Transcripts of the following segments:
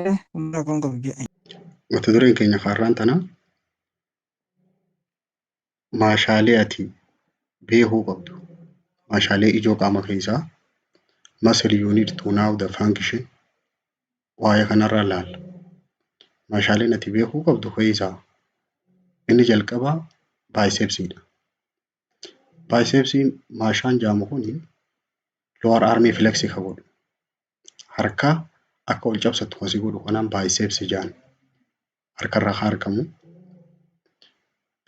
Rakkoon qabu jedhe. Mata dureen keenya har'aan tana maashaalee ati beekuu qabdu. Maashaalee ijoo qaama keessaa, muscle you need to know the function, waa'ee kanarraa ilaalla. Maashaaleen ati beekuu qabdu keessaa inni jalqabaa bicepsiidha. Bicepsiin maashaan jedhamu kuni lower arm flex ka godhu, harka akka ol cabsattu kan si godhu kanaan biceps jedhan, harkarraa kan argamu.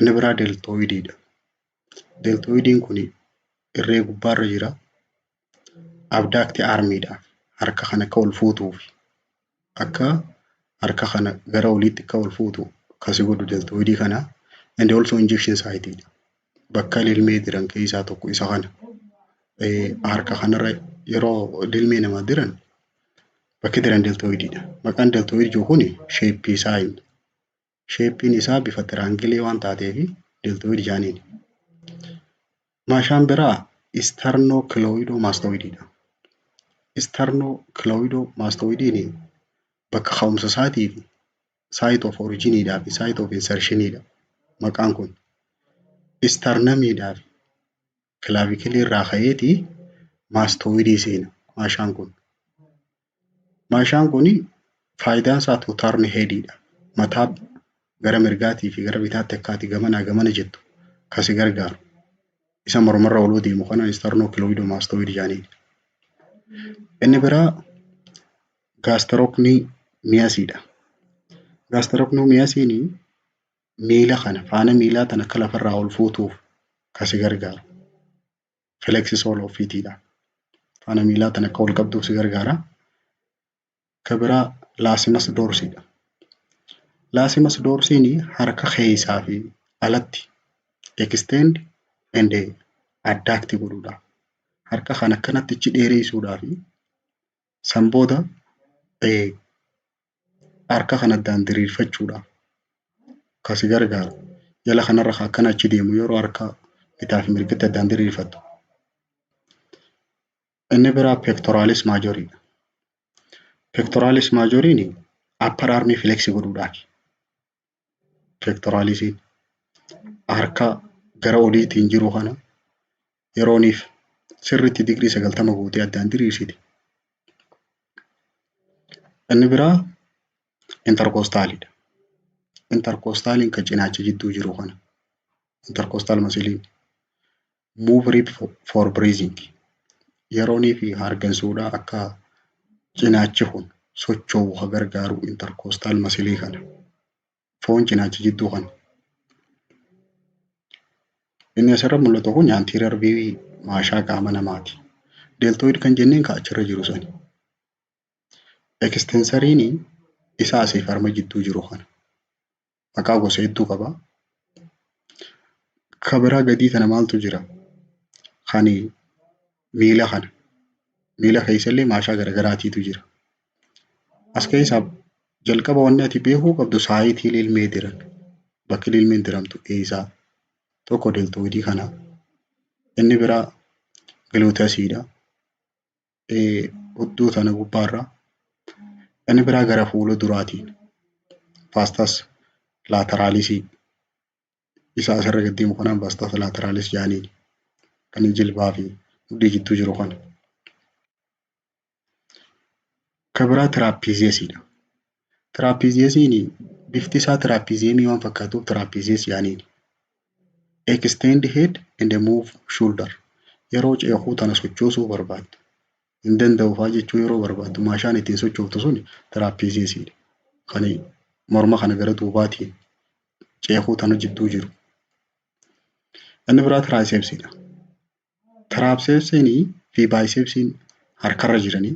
Inni biraa deltoidiidha. Deltoidiin kun irree gubbaarra jira. Abduct armiidha. Harka kana akka ol fuutuuf, akka harka kana gara oliitti akka ol fuutu kan si godhu deltoidii kana. And also injection site dha. Bakka lilmee diran keessaa tokko isa kana. Harka kanarra yeroo lilmee namaa diran bakki diran deltoidiidha. Maqaan deltoid jiru kuni shapeii isaa hima. Shapeiin isaa bifa triangleii waan taateef deltoid jedhaniin. Maashaan biraa sternocleidomastoidiidha. Sternocleidomastoidiin bakka ka'umsa isaatii fi site of originiidhaa fi site of insertioniidha maqaan kun. Sternumiidhaa fi clavicleii irraa ka'eeti mastoidii seena maashaan kun. Maashaan kun faayidaan isaa to turn headiidha. Mataa gara mirgaatii fi gara bitaatti akka ati gamanaa gamana jettu kan si gargaaru. Isa mormarra oluu deemu kana sternocleidomastoid jedhaniin. Inni biraa gastrocnemiusiidha. Gastrocnemiusiin miila kana, faana miilaa tana akka lafarraa ol fuutuuf kan si gargaaru. Flex sole of feetiidha. Faana miilaa tana akka ol qabduuf si gargaara. Kan biraa latissimus dorsiidha. Latissimus dorsiin harka keessaa fi alatti extend and adduct godhuudha. Harka kana akkanatti achi dheeressuudhaa fi san booda harka kana addaan diriirfachuudhaaf kan si gargaaru. Jala kanarra kan akkana achi deemu yeroo harka bitaa fi mirgatti addaan diriirfattu. Inni biraa pectoralis majoriidha. Pectoralis majoriin upper arm flex godhuudhaaf. Pectoralisiin harka gara oliitiin jiru kana yerooniif sirriitti digirii 90 gootee addaan diriirsite. Inni biraa intercostalidha. Intercostaliin kan cinaacha jidduu jiru kana. Intercostal muscleiin move rib for breathing, yeroonii fi hargansuudhaa akka cinaachi kun socho'u ka gargaaru intercostal muscleii kana. Foon cinaacha jidduu kana. Inni asirra mul'atu kun anterior view maashaa qaama namaati. Deltoid kan jenneen kan achirra jiru sani. Extensoriin isa asiif harma jidduu jiru kana. Maqaa gosa hedduu qaba. Ka biraa gadii kana maaltu jira? Kan miila kana. Miila keessallee maashaa garagaraatiitu jira. As keessaa jalqaba wanni ati beekuu qabdu siteii lilmee diran. Bakki lilmeen diramtu eessaa? Tokko deltoidii kana. Inni biraa gluteusiidha. Hudduu tana gubbaarra. Inni biraa gara fuula duraatiin vastus lateralisii, isa asirra gad deemu kanaan vastus lateralis jedhaniin, kan jilbaa fi mudhii gidduu jiru kana. Kan biraa trapeziusiidha. Trapeziusiin bifti isaa trapeziumii waan fakkaatuuf trapezius jedhaniin. Extend head and move shoulder, yeroo ceekuu tana sochoosuu barbaaddu, hin danda'u fa'aa jechuu yeroo barbaaddu, maashaan ittiin sochooftu sun trapeziusiidha. Kan morma kana gara duubaatiin ceekuu tana jidduu jiru. Inni biraa tricepsiidha. Tricepsiinii fi bicepsiin harkarra jiranii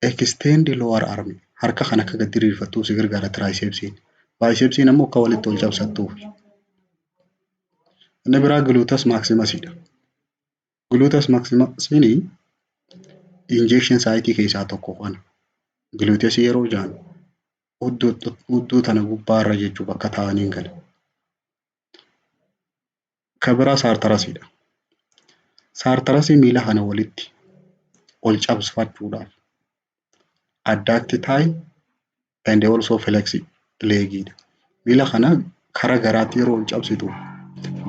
extend lower arm, harka kana akka gad diriirfattuuf si gargaara tricepsiin. Bicepsiin ammoo akka walitti ol cabsattuuf. Inni biraa gluteus maximusiidha. Gluteus maximusiin injection siteii keessaa tokko kana. Gluteusii yeroo jedhan hudduu tana gubbaarra jechuu, bakka taa'aniin kana. Kan biraa sartoriusiidha. Sartoriusii miila kana walitti ol cabsachuudhaaf, adduct thigh And also flex legiidha. Miila kana kara garaatti yeroo ol cabsitu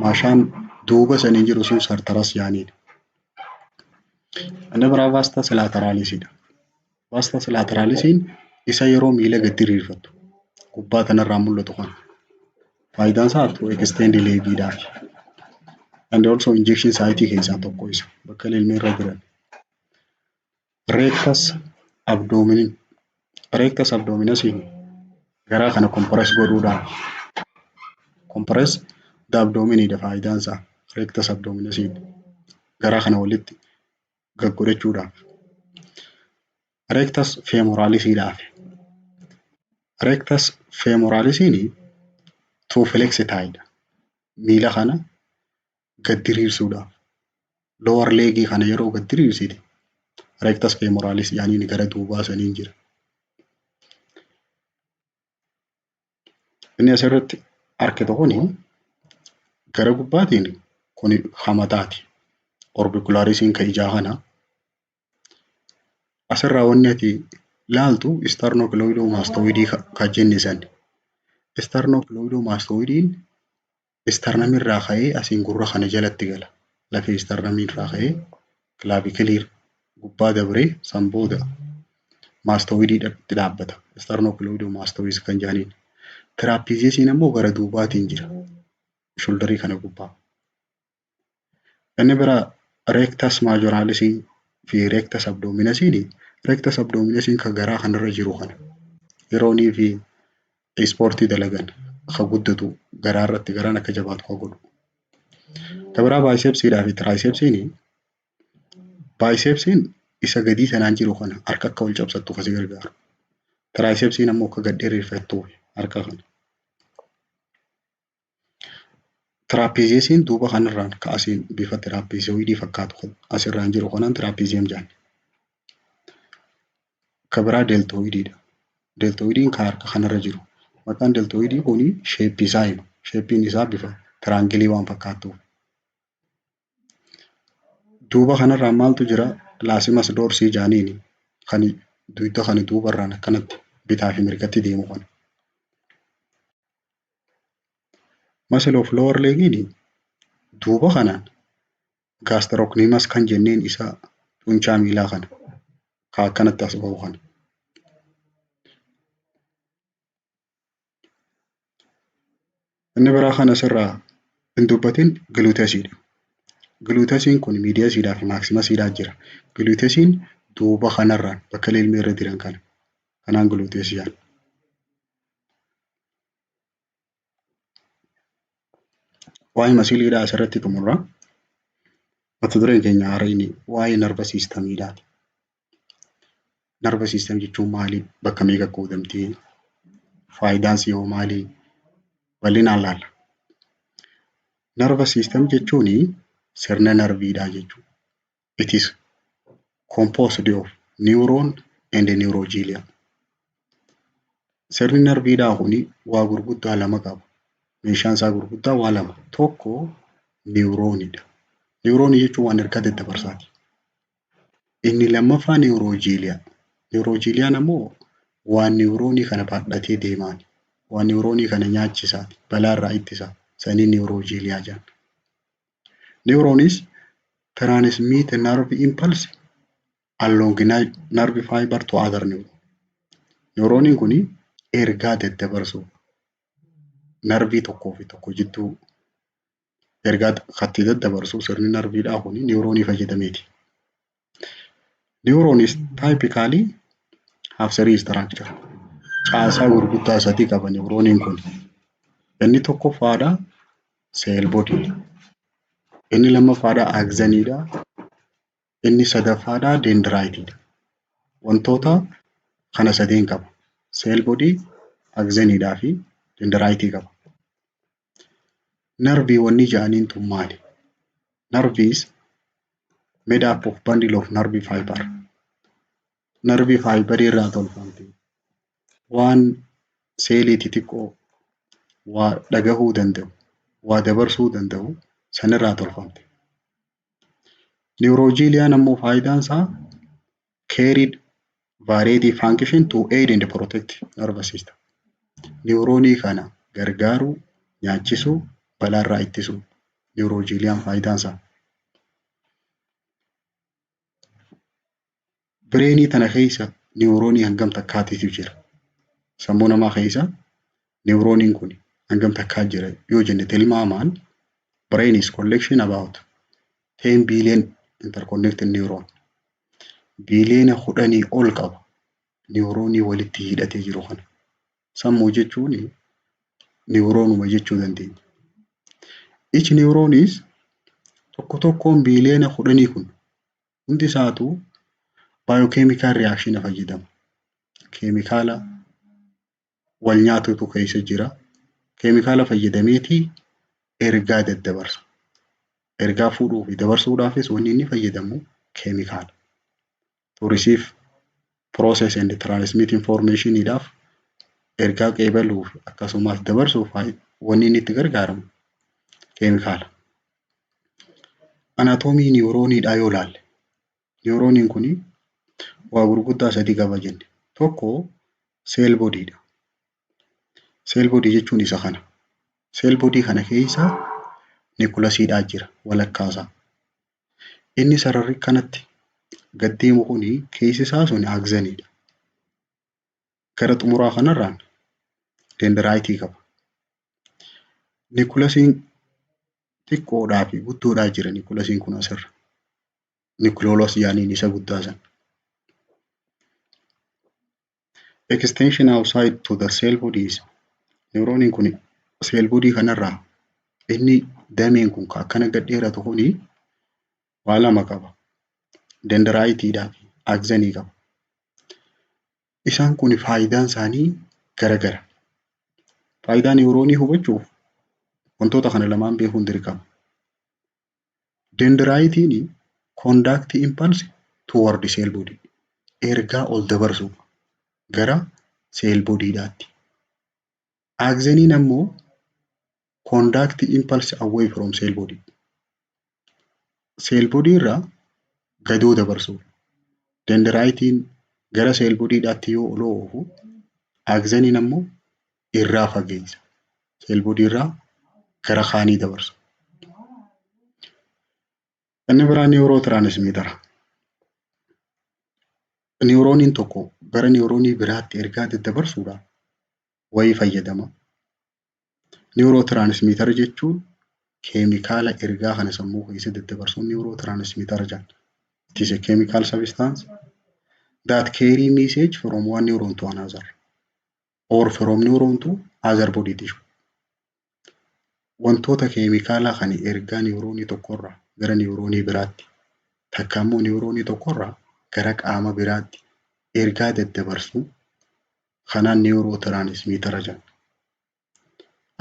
maashaan duuba saniin jiru sun sartaras jaaniidha. Inni biraa vastus lateralisiidha. Vastus lateralisiin isa yeroo miila gad diriirfattu gubbaa kanarraa mul'atu kana. Faayidaan isaa to extend legiidhaafi. And also injection site keessaa tokko isa bakka lilmee irra jiran. Rectus abdomen, rectus abdominisiin garaa kana compress godhuudhaaf. Compress the abdominidha faayidaan isaa, rectus abdominisiin garaa kana walitti gaggodhachuudhaaf. Rectus femoralisiidhaaf. Rectus femoralisiin to flex thigh, miila kana gad diriirsuudhaaf. Lower leg kana yeroo gad diriirsite rectus femoralis jaaniin gara duubaa saniin jira. Inni asirratti argitu kuni gara gubbaatiin kuni hamataati. Orbicularis kan ijaa kana. Asirraa wanni ati laaltu sternocleidomastoid kan jenne sani. Sternocleidomastoidiin sternumirraa ka'ee asiin gurra kana jalatti gala. Lafee sternumirraa ka'ee clavicleii gubbaa dabree san booda mastoidiitti dhaabbata. Sternocleidomastoid kan jedhaniin. Trapeziusiin ammoo gara duubaatiin jira. Shoulderii kana gubbaa. Inni biraa rectus majoralisii fi rectus abdominisiin, rectus abdominisiin kan garaa kanarra jiru kana. Yeroonii fi ispoortii dalagan ka guddatu garaa irratti garaan akka jabaatu ka godhu. Kan biraa bicepsiidhaa fi tricepsiin, bicepsiin isa gadii sanaan jiru kana harka akka ol cabsattu kan si gargaaru. Tricepsiin ammoo akka gad diriirfattuuf harka kana. Trapeziusiin duuba kanarraan ka asiin bifa trapezoidii fakkaatu asirraan jiru kanaan trapezium jedhama. Kan biraa deltoidiidha. Deltoidiin kan harka kanarra jiru. Maqaan deltoidii kuni shapeii isaa hima. Shapeiin isaa bifa triangleii waan fakkaattuuf. Duuba kanarraan maaltu jira? Latissimus dorsii jaaniini kan dugda kana duubarraan akkanatti bitaa fi mirgatti deemu kana. Muscle of lower legiin duuba kanaan gastrocnemius kan jenneen isa xuncaa miilaa kana ka akkanatti as bahu kana. Inni biraa kan asirraa hin dubbatin gluteusiidha. Gluteusiin kun mediusiidhaa fi maximusiidhaa jira. Gluteusiin duuba kanarraan bakka lilmee irra jiran kana. Kanaan gluteus jedhama. Waa'ee muscleiidhaa asirratti xumurra. Mata dureen keenya haaraan waa'ee nervous systemiidhaati. Nervous system jechuun maali? Bakka meeqa qoodamti? Faayidaan isii hoo maali? Bal'inaan laalla. Nervous system jechuun sirna narviidhaa jechuudha. It is composed of neuron and neuroglia. Sirni narviidhaa kuni waa gurguddaa lama qaba. Meeshaan isaa gurguddaa waa lama. Tokko neuronidha. Neuronii jechuun waan ergaa daddabarsaati. Inni lammaffaa neuroglia. Neurogliaan ammoo waan neuronii kana baadhatee deemaani. Waan neuronii kana nyaachisaati. Balaa irraa ittisa. Saniin neuroglia jedhama. Neurons transmit nerve impulse along nerve fiber to other neuron. Neuroniin kun ergaa daddabarsu narvii tokkoo fi tokko jidduu ergaa katti daddabarsu sirni narviidhaa kun neuronii fayyadameeti. Neurons typically have three structure. Caasaa gurguddaa sadii qaba neuroniin kun. Inni tokkoffaadha cell body. Inni lammaffaadha axoniidha. Inni sadaffaadha dendriteidha. Wantoota kana sadeen qaba. Cell body, axoniidhaa fi dendriteii qaba. Narvii wanni jedhaniin tun maali? Nerve is made up of bundle of nerve fiber. Nerve fiber irraa tolfamti. Waan seelii xixiqqoo waa dhagahuu danda'u, waa dabarsuu danda'u sanirraa tolfamte. Neurogliaan ammoo faayidaan isaa carried Variety function to aid and protect nervous system. Niwuroonii kana gargaaruu, nyaachisuu, balaarraa ittisuu neurogliaan faayidaan isaa. Brainii tana keessa niwuroonii hangam takkaatitu jira? Sammuu namaa keessa niwurooniin kun hangam takkaa jira yoo jenne tilmaamaan, brain is collection about 10 billion interconnected neuron. Biiliyoona 10 ol qaba niwuroonii walitti hidhatee jiru kana. Sammuu jechuun niwuroonuma jechuu dandeenya. Each neuron is, tokko tokkoon biiliyoona 10 kun hundi isaatu biochemical reaction fayyadama. Keemikaala wal nyaatutu keessa jira. Keemikaala fayyadameetii ergaa daddabarsa. Ergaa fuudhuu fi dabarsuudhaafis wanni inni fayyadamu keemikaala. To receive, process and transmit information, ergaa qeebaluuf akkasumas dabarsuuf wanni inni itti gargaaramu keemikaala. Anaatoomii niwurooniidhaa yoo ilaalle, niwurooniin kun waa gurguddaa sadii qaba jenne. Tokko cell bodyidha. Cell body jechuun isa kana. Cell body kana keessa nucleusiidhaa jira walakkaasaa. Inni sararri kanatti gad deemu kuni keessi isaa sun axoniidha. Gara xumuraa kanarraan dendriteii qaba. Nucleusiin xiqqoodhaa fi guddoodhaa jira nucleusiin kun asirra. Nucleolus jedhaniin isa guddaa sana. Extension outside to the cell bodies. Niwurooniin kun cell body kanarraa inni dameen kun kan akkana gad dheeratu kuni waa lama qaba. Dendriteiidhaa fi axonii qaba. Isaan kun faayidaan isaanii garagara. Faayidaa niwuroonii hubachuuf wantoota kana lamaan beekuun dirqama. Dendriteiin conduct impulse toward cell body. Ergaa ol dabarsu gara cell bodyidhaatti. Axoniin ammoo conduct impulse away from cell body. Cell body irraa gadoo dabarsuudha. Dendriteiin gara cell bodyidhaatti yoo ol oofu, axoniin ammoo irraa fageessa. Cell body irraa gara kaanii dabarsa. Inni biraa neurotransmittera. Niwurooniin tokko gara niwuroonii biraatti ergaa daddabarsuudhaaf wayii fayyadama. Neurotransmittera jechuun keemikaala ergaa kana sammuu keessa daddabarsuun neurotransmittera jedhama. It is a chemical substance that carry message from one neuron to another or from neuron to other body tissue. Wantoota keemikaalaa kan ergaa niwuroonii tokkorraa gara niwuroonii biraatti, takka immoo niwuroonii tokkorraa gara qaama biraatti ergaa daddabarsu kanaan neurotransmittera jedhama.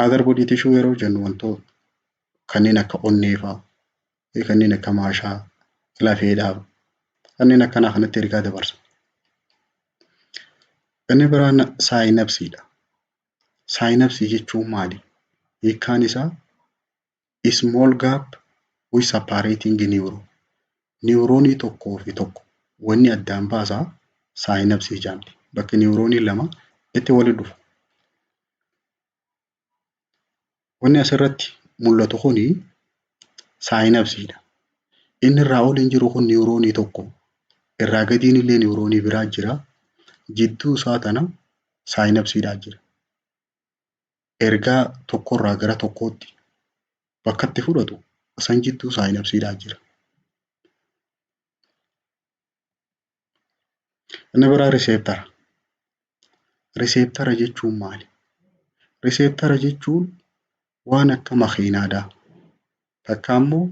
Other body tissue yeroo jennu wantoota kanneen akka onnee fa'aa, kanneen akka maashaa, lafeedhaa, kanneen akkanaa kanatti ergaa dabarsa. Inni biraan synapsiidha. Synapsii jechuun maali? Hiikkaan isaa small gap which separating neuron. Niwuroonii tokkoo fi tokko wanni addaan baasaa synapsii jedhamti. Bakki niwurooniin lama itti walitti dhufu. Wanni asirratti mul'atu kuni synapsiidha. Inni irraa oliin jiru kun niwuroonii tokko. Irraa gadiin illee niwuroonii biraa jira. Jidduu isaa tana synapsiidhaa jira. Ergaa tokkorraa gara tokkootti bakka itti fudhatu san jidduu synapsiidhaa jira. Inni biraa receptora. Receptora jechuun maali? Receptora jechuun waan akka makiinaadhaa, takka immoo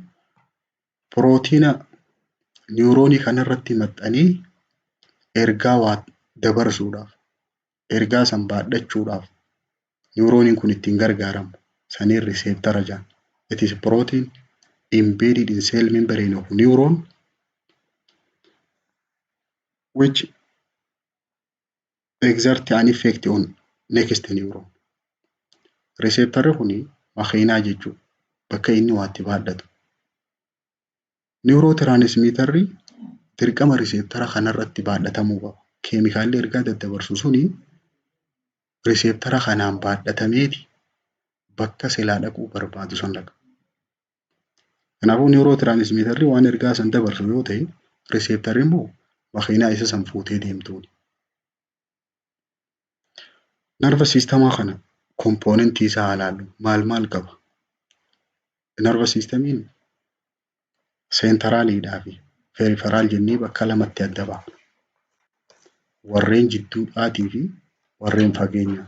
pirootiina niwuroonii kanarratti maxxanee ergaa waa dabarsuudhaaf, ergaa san baadhachuudhaaf niwurooniin kun ittiin gargaaramu saniin receptora jedhama. It is protein embedded in cell membrane of neuron which exert an effect on next neuron. Receptorri kun makiinaa jechuudha. Bakka inni waa itti baadhatu. Neurotransmitterri dirqama receptora kanarratti baadhatamuu qaba. Keemikaalli ergaa daddabarsu suni receptora kanaan baadhatameeti bakka silaa dhaquu barbaadu san dhaqa. Kanaafuu neurotransmitterri waan ergaa san dabarsu yoo ta'e, receptorri immoo makiinaa isa san fuutee deemtuuni. Nervous systemaa kana componentii isaa haa ilaallu. Maal maal qaba? Nervous systemiin centraliidhaa fi peripheral jennee bakka lamatti adda baafna. Warreen jidduudhaatii fi warreen fageenyaa.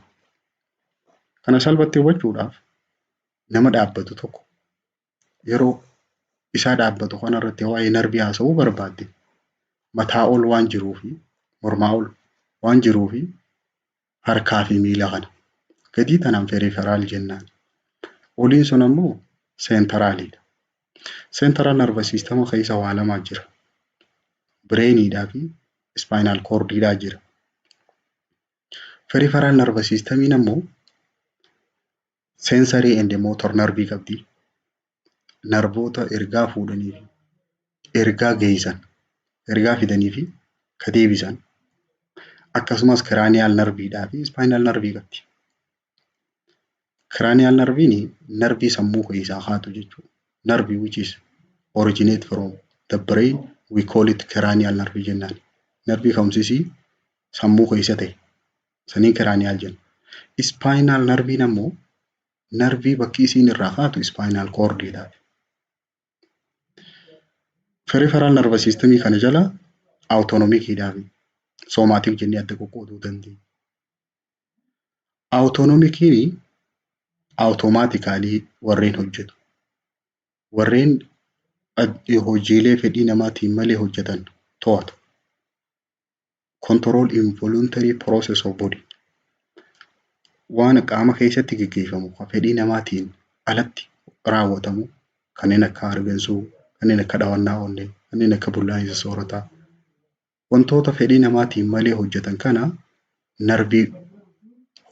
Kana salphatti hubachuudhaaf, nama dhaabbatu tokko yeroo isaa dhaabbatu kanarratti waa'ee narvii haasa'uu barbaadde, mataa ol waan jiruu fi mormaa ol waan jiruu fi harkaa fi miila kana. Gadii tanaan peripheral jennaan. Oliin sun ammoo centraliidha. Central nervous system keessa waa lamaa jira. Brainiidhaa fi spinal cordiidhaa jira. Peripheral nervous systemiin ammoo sensory and motor nervii qabdi. Narvoota ergaa fuudhanii fi ergaa geessan, ergaa fidanii fi ka deebisan, akkasumas cranial nerviidhaa fi spinal nervii qabdi. Cranial nerviin narvii sammuu keessaa haatu jechuudha. Nerve which is originate from the brain, we call it cranial nerve jennaan. Narvii ka'umsisii sammuu keessa ta'e saniin cranial jenna. Spinal nerviin ammoo narvii bakki isiin irraa kaatu spinal cordiidha. Peripheral nervous systemii kana jala autonomiciidhaa fi somatic jennee adda qoqqooduu dandeenya. Autonomiciin automatically warreen hojjetu. Warreen hojiilee fedhii namaatiin malee hojjetan to'atu. Control involuntary process of body. Waan qaama keessatti geggeeffamu kan fedhii namaatiin alatti raawwatamu, kanneen akka hargansuu, kanneen akka dhawannaa onnee, kanneen akka bullaa'insa soorataa. Wantoota fedhii namaatiin malee hojjetan kana narvii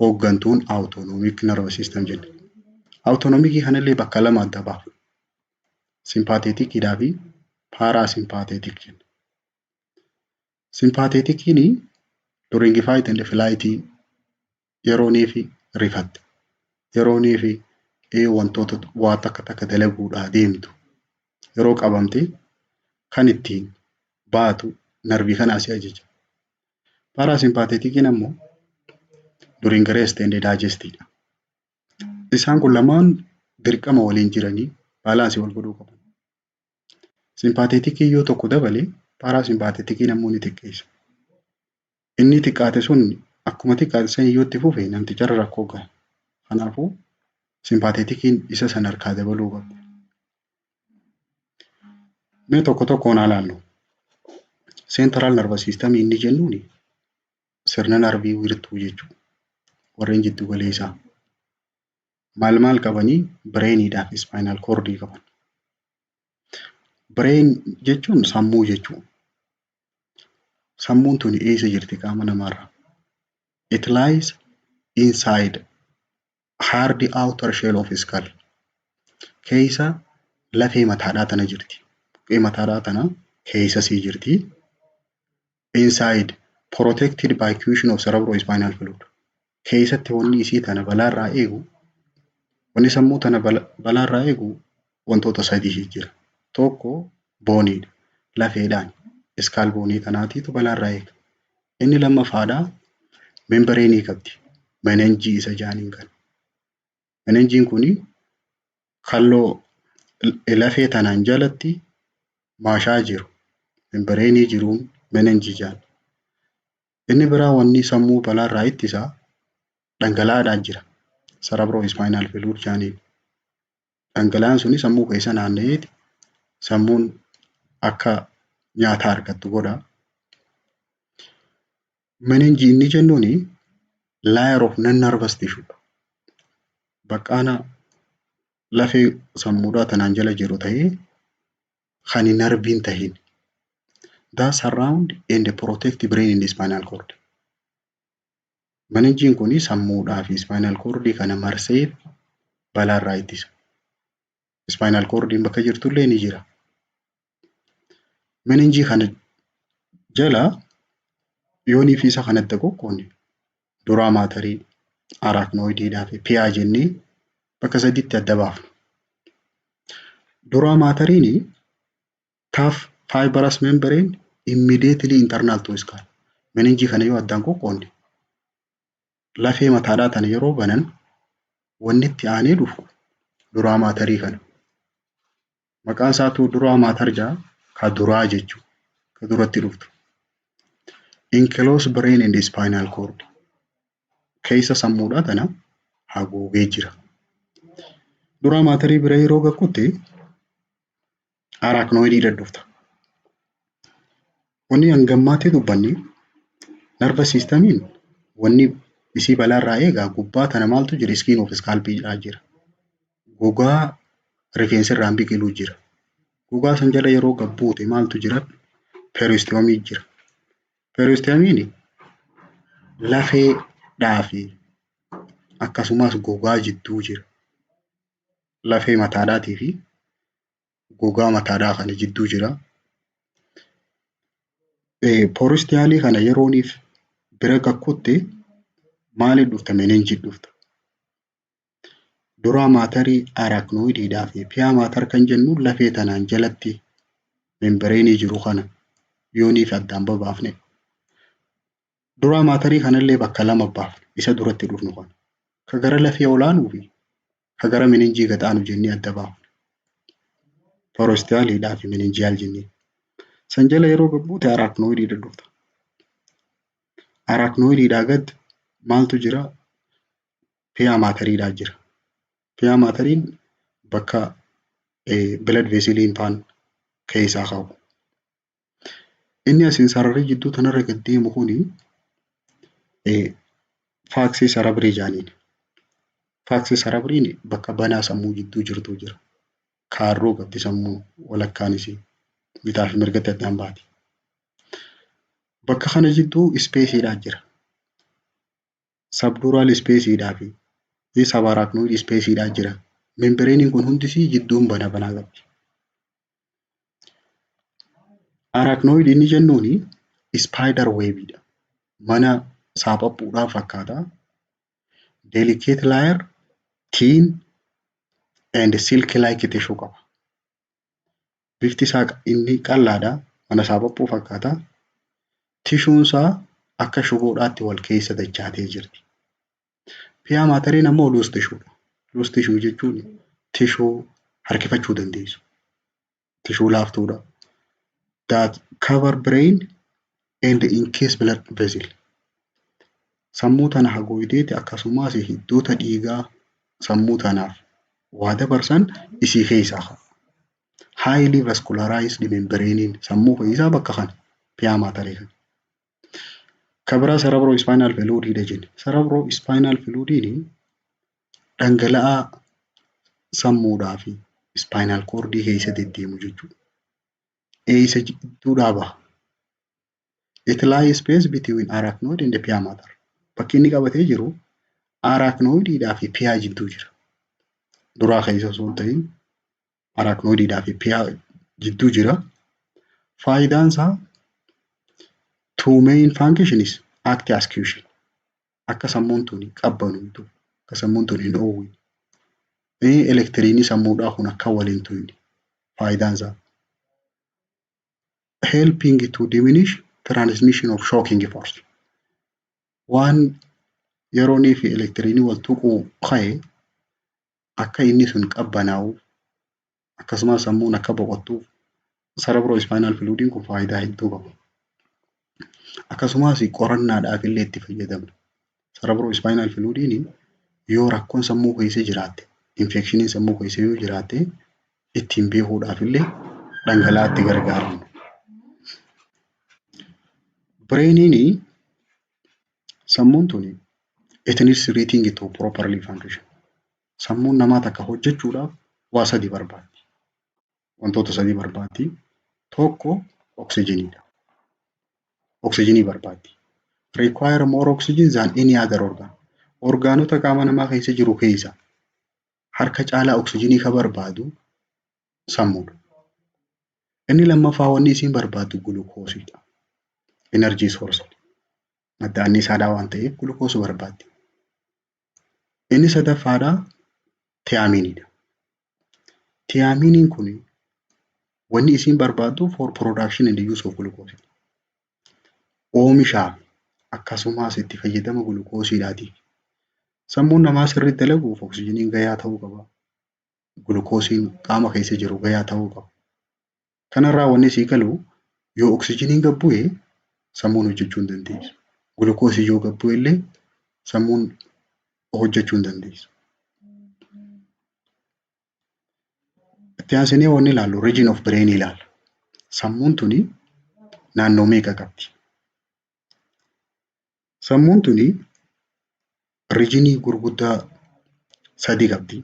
hooggantuun autonomic nervous system jenna. Autonomicii kanallee bakka lama adda baafna. Sympatheticiidhaa fi parasympathetic jenna. Sympatheticiin during fight and flight, yeroonii fi rifatte, yeroonii fi wantoota waa takka takka dalaguudhaa deemtu, yeroo qabamte kan ittiin baatu narvii kana asii ajaja. Parasympatheticiin ammoo during rest and digest dha. Isaan kun lamaan dirqama waliin jiranii balanceii wal godhuu qabu. Sympatheticiin yoo tokko dabale, parasympatheticiin ammoo ni xiqqeessa. Inni xiqqaate sun akkuma xiqqaate san yoo itti fufe namticharra rakkoo gaha. Kanaafuu sympatheticiin isa sana harkaa dabaluu qabdi. Mee tokko tokkoon haa ilaallu. Central nervous system inni jennuun sirna narvii wiirtuu jechuudha. Warreen jiddu galeessaa. Maal maal qabanii? Brainiidhaa fi spinal cordii qaban. Brain jechuun sammuu jechuudha. Sammuun tuni eessa jirti qaama namaarra? It lies inside hard outer shell of skull. Keessa lafee mataadhaa tana jirti. Buqqee mataadhaa tana keessa sii jirti. Inside, protected by cushion of cerebrospinal fluid. Keessatti wanni isii tana balaarraa eegu, wanni sammuu tana balaarraa eegu wantoota sadii jira. Tokko boneiidha. Lafeedhaan. Skull boneii tanaatiitu balaarraa eega. Inni lammaffaadhaa membraneii qabdi. Meninges isa jaaniin kana. Meningesiin kuni kalloo lafee tanaan jalatti maashaa jiru. Membraneii jiruun meninges jedhama. Inni biraa wanni sammuu balaarraa ittisaa dhangala'aadhaan jira. Cerebrospinal fluid jedhaniin. Dhangala'aan suni sammuu keessa naanna'eeti sammuun akka nyaata argattu godha. Meninges inni jennuuni layer of non nervous tissue dha. Baqqaana lafee sammuudhaa tanaan jala jiru ta'ee kan narviin tahin. That surround and protect brain and spinal cord. Meningesiin kun sammuudhaa fi spinal cord kana marsee balaarraa ittisa. Spinal cordiin bakka jirtullee ni jira. Meningesii kana jala Yoonii fi isa kanatti qoqqoodne dura materii, arachnoidiidhaa fi pia jennee bakka sadiitti adda baafna. Dura materiin tough fibrous membrane immediately internal to skull. Meningeii kana yoo addaan qoqqoodne, lafee mataadhaa tana yeroo banan, wanni itti aanee dhufu dura materii kana. Maqaan isaatu dura mater jedha, ka duraa jechuudha. Ka duratti dhuftu. Enclose brain and spinal cord. Keessa sammuudhaa tana haguugee jira. Dura materii bira yeroo gakkutte arachnoidii dhufta. Wanni hangammaatti dubbanni nervous systemiin wanni isii balaarraa eegaa gubbaa tana maaltu jira? Skin of scalpiidhaa jira. Gogaa rifeensi irraan biqiluu jira. Gogaa san jala yeroo gad buute maaltu jira? Periosteumii jira. Periosteumiin lafeedhaa fi akkasumas gogaa jidduu jira. Lafee mataadhaatii fi gogaa mataadhaa kana jidduu jira. Periostealii kana yerooniif bira gakkutte maaliif dhufta? Meningeii dhufta. Dura materii, arachnoidiidhaa fi pia mater kan jennu lafee tanaan jalatti membraneii jiru kana yooniif addaan babaafne. Dura materii kanallee bakka lama baafna, isa duratti dhufnu kana. Ka gara lafee olaanuu fi ka gara meningeii gad aanu jennee adda baafna. Periostealiidhaa fi meningeal jennee. San jala yeroo gad buute arachnoidiidha dhufta. Arachnoidiidhaa gad maaltu jira? Pia materiidhaa jira. Pia materiin bakka blood vesseliin faan keessaa ka'u. Inni asiin sararri jidduu tanarra gad deemu kuni falx cerebri jedhaniin. Falx cerebriin bakka banaa sammuu jidduu jirtu jira. Kaarruu qabdi sammuu, walakkaan isii bitaa fi mirgatti addaan baati. Bakka kana jidduu spaceiidhaa jira. Subdural spaceiidhaa fi subarachnoid spaceiidhaa jira. Membraneiin kun hundisii jidduun bana banaa qabdi. Arachnoid inni jennuuni spider webiidha. Mana saaphaphuudhaa fakkaata. Delicate layer, thin and silk like tissue qaba. Bifti isaa inni qal'aadha. Mana saaphaphuu fakkaata. Tissueun isaa akka shiboodhaatti wal keessa dachaatee jirti. Pia materiin ammoo loose tissuedha. Loose tissue jechuun tissue harkifachuu dandeessu. Tissue laaftuudha. That cover brain and encase blood vessel. Sammuu tana haguugdeeti akkasumas hiddoota dhiigaa sammuu tanaaf waa dabarsan isii keessaa ka'a. Highly vascularized membrane sammuu keessaa bakka kana pia materii kana. Ka biraa cerebrospinal fluididha jenne. Cerebrospinal fluidiin dhangala'aa sammuudhaa fi spinal cordii keessa deddeemu jechuudha. Eessa jidduudhaa baha? It lies space between arachnoid and pia mater. Bakki inni qabatee jiru arachnoidiidhaa fi pia jidduu jira. Duraa keessa osoo hin ta'in arachnoidiidhaa fi pia jidduu jira. Faayidaan isaa, two main functions, act as cushion. Akka sammuun tun qabbanumtu, akka sammuun tun hin dhoowwine. Elektiriinii sammuudhaa kun akka waliin tuyne faayidaan isaa. Helping to diminish transmission of shocking force. Waan yeroonii fi elektiriinii wal tuquu ka'e akka inni sun qabbanaa'uuf, akkasumas sammuun akka boqottuuf cerebrospinal fluidiin kun faayidaa hedduu qaba. Akkasumas qorannaadhaaf illee itti fayyadamna. Cerebrospinal fluidiin yoo rakkoon sammuu keessa jiraatte, infectioniin sammuu keessa yoo jiraatte, ittiin beekuudhaaf illee dhangala'aatti gargaaramna. Brainiin, sammuun tuni, it needs three to properly function. Sammuun namaa takka hojjechuudhaaf waa sadi barbaaddi. Wantoota sadii barbaaddi. Tokko oksijiniidha. Oksijinii barbaaddi. Require more oxygen than any other organ. Orgaanota qaama namaa keessa jiru keessa harka caalaa oksijinii ka barbaadu sammuudha. Inni lammaffaa wanni isiin barbaaddu gulukoosiidha. Energy source. Madda anniisaadhaa waan ta'eef gulukoosii barbaaddi. Inni sadaffaadhaa thiaminiidha. Thiaminiin kun wanni isiin barbaaddu for production and use of glucose. Oomishaaf akkasumas itti fayyadama gulukoosiidhaatiif. Sammuun namaa sirriitti dalaguuf oksijiniin gahaa ta'uu qaba. Gulukoosiin qaama keessa jiru gahaa ta'uu qaba. Kanarraa wanni sii galu, yoo oksijiniin gad bu'e sammuun hojjechuu hin dandeessu. Gulukoosiin yoo gad bu'e illee sammuun hojjechuu hin dandeessu. Itti aansinee wanni ilaallu region of brain ilaalla. Sammuun tuni naannoo meeqa qabdi? Sammuun tuni regionii gurguddaa sadi qabdi.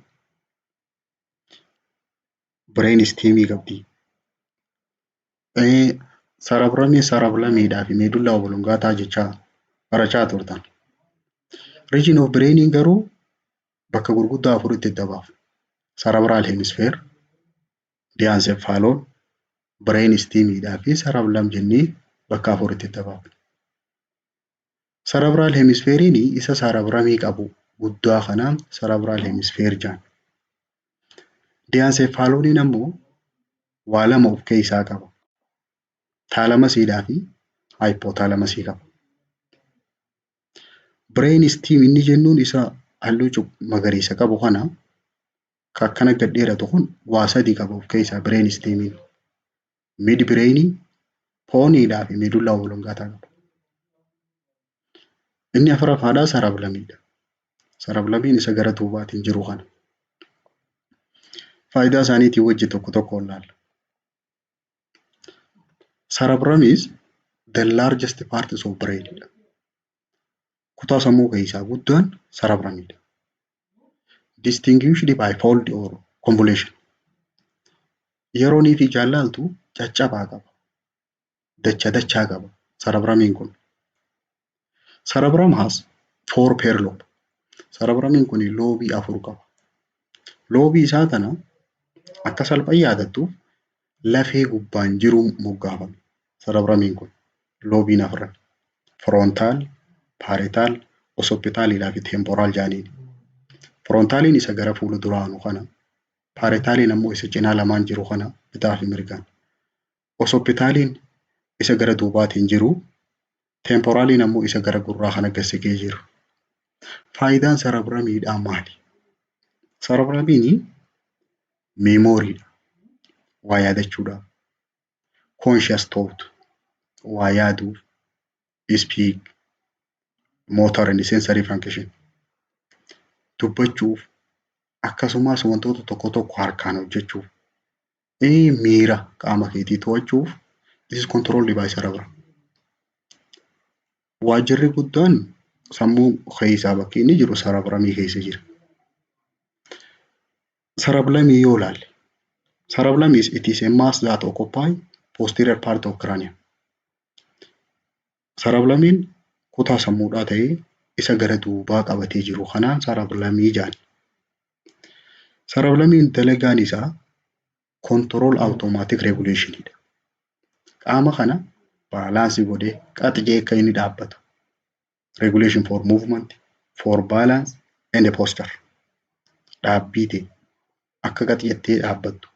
Brain stemii qabdi. Cerebrumii, cerebellumiidhaa fi medulla oblongata jechaa barachaa turtan. Region of brainiin garuu bakka gurguddaa afuritti adda baafna. Cerebral hemisphere, diencephalon, brain stemiidhaa fi cerebellum jennee bakka afuritti adda baafna. Cerebral hemisphereiin isa cerebrumii qabu guddaa kanaan cerebral hemisphere jedhama. Diencephaloniin ammoo waa lama of keessaa qaba. Thalamusiidhaa fi hypothalamusii qaba. Brain stem inni jennuun isa halluu magariisa qabu kana, ka akkana gad dheeratu kun, waa sadi qaba of keessaa brain stemiin. Mid brainii, ponsiidhaa fi medulla oblongata qaba. Inni afuraffaadhaa cerebellumiidha. Cerebellumiin isa gara duubaatiin jiru kana. Faayidaa isaaniitiin wajji tokko tokkoon ilaalla. Cerebrum is the largest part of brain dha. Kutaa sammuu keessaa guddaan cerebrumidha. Distinguished by fold or convolution. Yeroo nii fi ijaan laaltu caccabaa qaba. Dacha dachaa qaba cerebrumiin kun. Cerebrum has four pair lobe. Cerebrumiin kun lobeii afur qaba. Lobeii isaa kana akka salphaan yaadattuuf lafee gubbaan jiru moggaafame. Cerebrumiin kun lobeiin afran. Frontal, parietal, occipitaliidhaa fi temporal jedhaniini. Frontaliin isa gara fuula duraanu kana. Parietaliin ammoo isa cinaa lamaan jiru kana, bitaa fi mirgaan. Occipitaliin isa gara duubaatiin jiru. Temporaliin ammoo isa gara gurraa kana gad siqee jiru. Faayidaan cerebrumiidhaa maali? Cerebrumiin memoryiidha. Waa yaadachuudhaaf. Conscious thought, waa yaaduuf. Speak, motor and sensory function, dubbachuuf, akkasumas wantoota tokko tokko harkaan hojjechuuf, miira qaama keetii to'achuuf, this is controlled by cerebrum. Waajjirri guddaan sammuu keessaa bakki inni jiru cerebrumii keessa jira. Cerebellumii yoo ilaalle, cerebellum is it is a mass that occupy posterior part of cranium. Cerebellumiin kutaa sammuudhaa ta'ee isa gara duubaa qabatee jiru kanaan cerebellumii jedhama. Cerebellumiin dalagaan isaa control automatic regulation dha. Qaama kana balanceii godhee qaxijee akka inni dhaabbatu. Regulation for movement, for balance and posture. Dhaabbii ta'e akka qaxi dhaabbattu,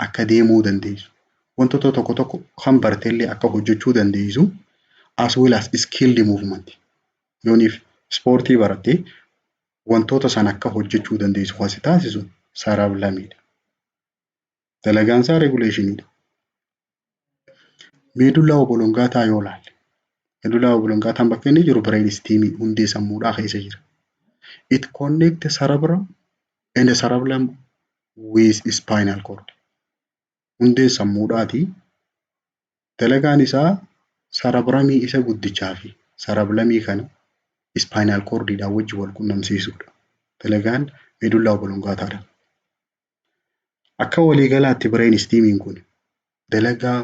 akka deemuu dandeessu, wantoota tokko tokko kan barteellee akka hojjechuu dandeessu, as well as skilled movement. Yooniif ispoortii barattee wantoota sana akka hojjechuu dandeessu kan si taasisu cerebellumiidha. Dalagaan isaa regulationiidha. Medulla oblongata yoo ilaalle, medulla oblongataan bakka inni jiru brain stemii, hundee sammuudhaa keessa jira. It connect cerebrum and cerebellum with spinal cord. Hundeen sammuudhaati. Dalagaan isaa cerebrumii isa guddichaa fi cerebellumii kana spinal cordiidhaan wajjin wal qunnamsiisuudha. Dalagaan medulla oblongataadha. Akka waliigalaatti brain stemiin kun dalagaa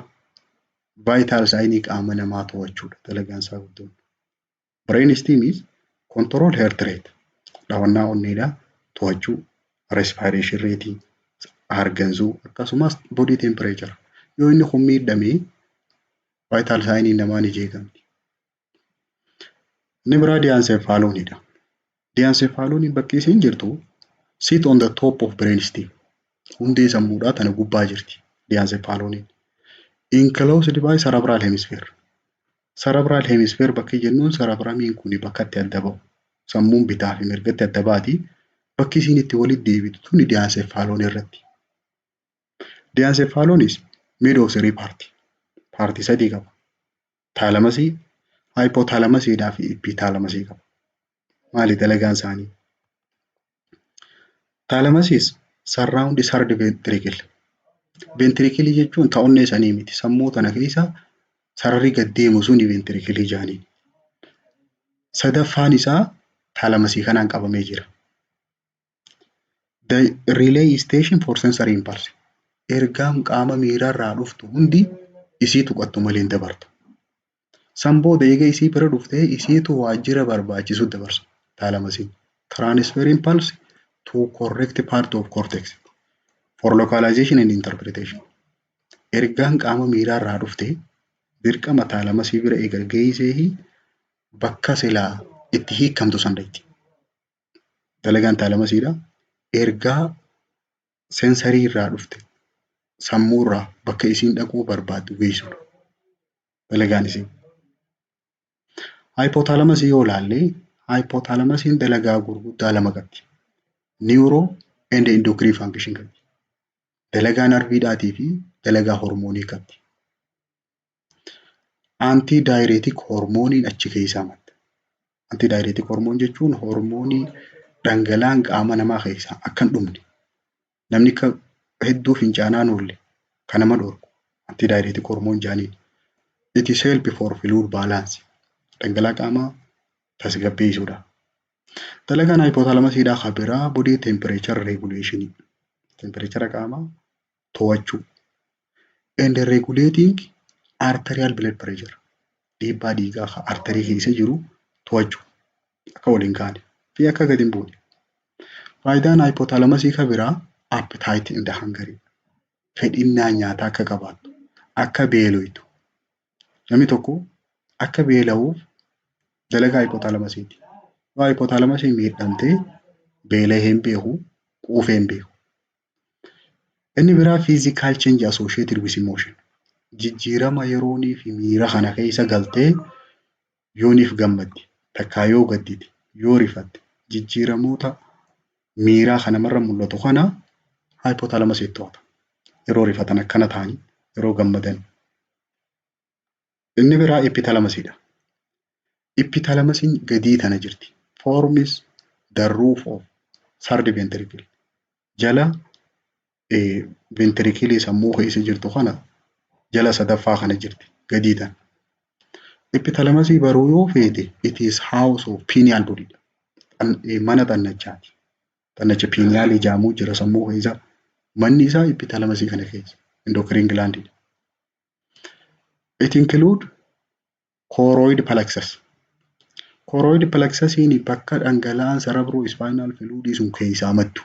vital signii qaama namaa to'achuudha dalagaan isaa guddoon. Brain stem is control heart rate, dhawannaa onneedhaa to'achuu, respiration rate, hargansuu, akkasumas body temperature. Yoo inni kun miidhame vital signiin namaa ni jeeqamti. Inni biraa diencephalonidha. Diencephaloniin bakki isiin jirtu sit on the top of brain stem. Hundee sammuudhaa tana gubbaa jirti diencephaloniin. Enclosed by cerebral hemisphere. Cerebral hemisphere bakki jennuun cerebrumiin kun bakka itti adda bahu. Sammuun bitaa fi mirgatti adda baati. Bakki isiin itti walitti deebitu tuni diencephalon irratti. Diencephalon is made of three part. Partii sadii qaba. Thalamusii, hypothalamusiidhaa fi epithalamusii qaba. Maali dalagaan isaanii? Thalamus surround third ventricle. Ventricle jechuun ta onnee sanii miti. Sammuu tana keessa sararri gad deemu suni ventricle jedhaniin. Sadaffaan isaa thalamusii kanaan qabamee jira. The relay station for sensory impulse. Ergaan qaama miiraarraa dhuftu hundi isii tuqattu malee hin dabartu. San booda eega isii bira dhuftee isiitu waajjira barbaachisu dabarsa thalamusiin. Transfer impulse to correct part of cortex for localization and interpretation. Ergaan qaama miiraarraa dhufte dirqama thalamusii bira eega geessee bakka silaa itti hiikamtu san dhaqxi. Dalagaan thalamusiidha. Ergaa sensory irraa dhufte sammuurraa bakka isiin dhaquu barbaaddu geessudha. Dalagaan isii. Hypothalamusii yoo ilaalle, hypothalamusiin dalagaa gurguddaa lama qabdi. Neuro and endocrine function qabdi. Dalagaa narviidhaatii fi dalagaa hormoonii qabdi. Antidiuretic hormooniin achi keessaa madda. Antidiuretic hormone jechuun hormoonii dhangala'aan qaama namaa keessaa akka hin dhumne, namni akka hedduu fincaanaa hin oolle kan nama dhorku antidiuretic hormone jedhaniin. It is help for fluid balance. Dhangala'aa qaamaa tasgabbeessuudha. Dalagaan hypothalamusiidhaa kan biraa body temperature regulation. Temperature qaamaa to'achuu. And regulating arterial blood pressure. Dhiibbaa dhiigaa kan arterii keessa jiru to'achuu. Akka waliin kaane fi akka gadi hin buune. Faayidaan hypothalamusii kan biraa appetite and hunger. Fedhinnaa nyaataa akka qabaattu, akka beeloytu. Namni tokko akka beela'uuf dalagaa hypothalamusiiti. Yoo hypothalamusiin miidhamtee beela'ee hin beeku, quufee hin beeku. Inni biraa physical change associated with emotion. Jijjiirama yeroonii fi miira kana keessa galtee yooniif gammadde, takkaa yoo gaddite, yoo rifatte, jijjiiramoota miiraa kan namarra mul'atu kana hypothalamusiitu to'ata. Yeroo rifatan akkana ta'anii, yeroo gammadan. Inni biraa epithalamusiidha. Epithalamusiin gadii tana jirti. Forms the roof of third ventricle. Jala ventricle sammuu keessa jirtu kana jala sadaffaa kana jirti gadii tana. Epithalamusii baruu yoo feete, it is house of pineal body. Mana xannachaati. Xannacha pinealii jedhamu jira sammuu keessa. Manni isaa epithalamusii kana keessa. Endocrine gland. It include choroid plexus. Choroid plexusiin bakka dhangala'aan cerebrospinal fluid sun keessaa maddu.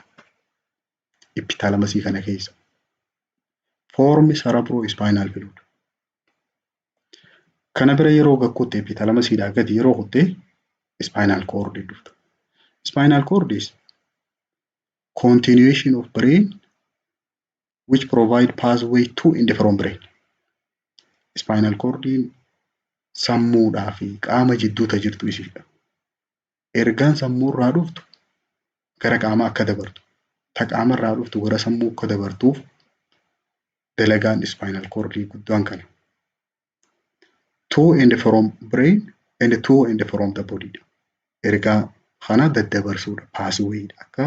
Epithalamusii kana keessa. Form cerebrospinal fluid. Kana bira yeroo gakkutte, epithalamusiidhaa gadi yeroo kutte, spinal cord dhufta. Spinal cord is continuation of brain which provide pathway to and from brain. Spinal cordiin sammuudhaa fi qaama jidduu ta jirtu isiidha. Ergaan sammuurraa dhuftu gara qaamaa akka dabartu, ta qaamarraa dhuftu gara sammuu akka dabartuuf dalagaan spinal cordii guddaan kana. To and from brain and to and from the body. Ergaa kana daddabarsuudha. Pathway akka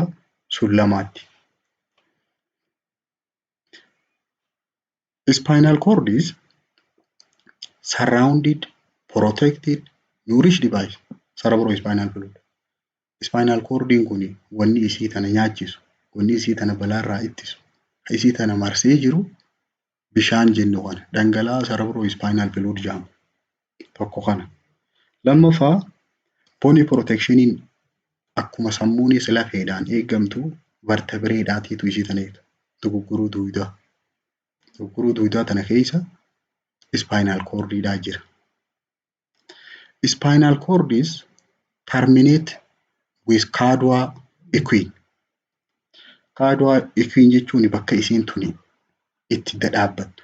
sullamaatti. Spinal cord is surrounded, protected, nourished by cerebrospinal fluid. Spinal cordiin kun wanni isii tana nyaachisu, wanni isii tana balaarraa ittisu, isii tana marsee jiru bishaan jennu kana, dhangala'aa cerebrospinal fluid jedhamu tokko kana. Lammaffaa, bony protectioniin akkuma sammuunis lafeedhaan eegamtu vertebraeedhaatiitu isii tana eega. Dugugguruu duudaa. Dugugguruu duudaa tana keessa spinal cordiidhaa jira. Spinal cord is Terminate with cauda equina. Cauda equina jechuun bakka isiin tuni itti dadhaabbattu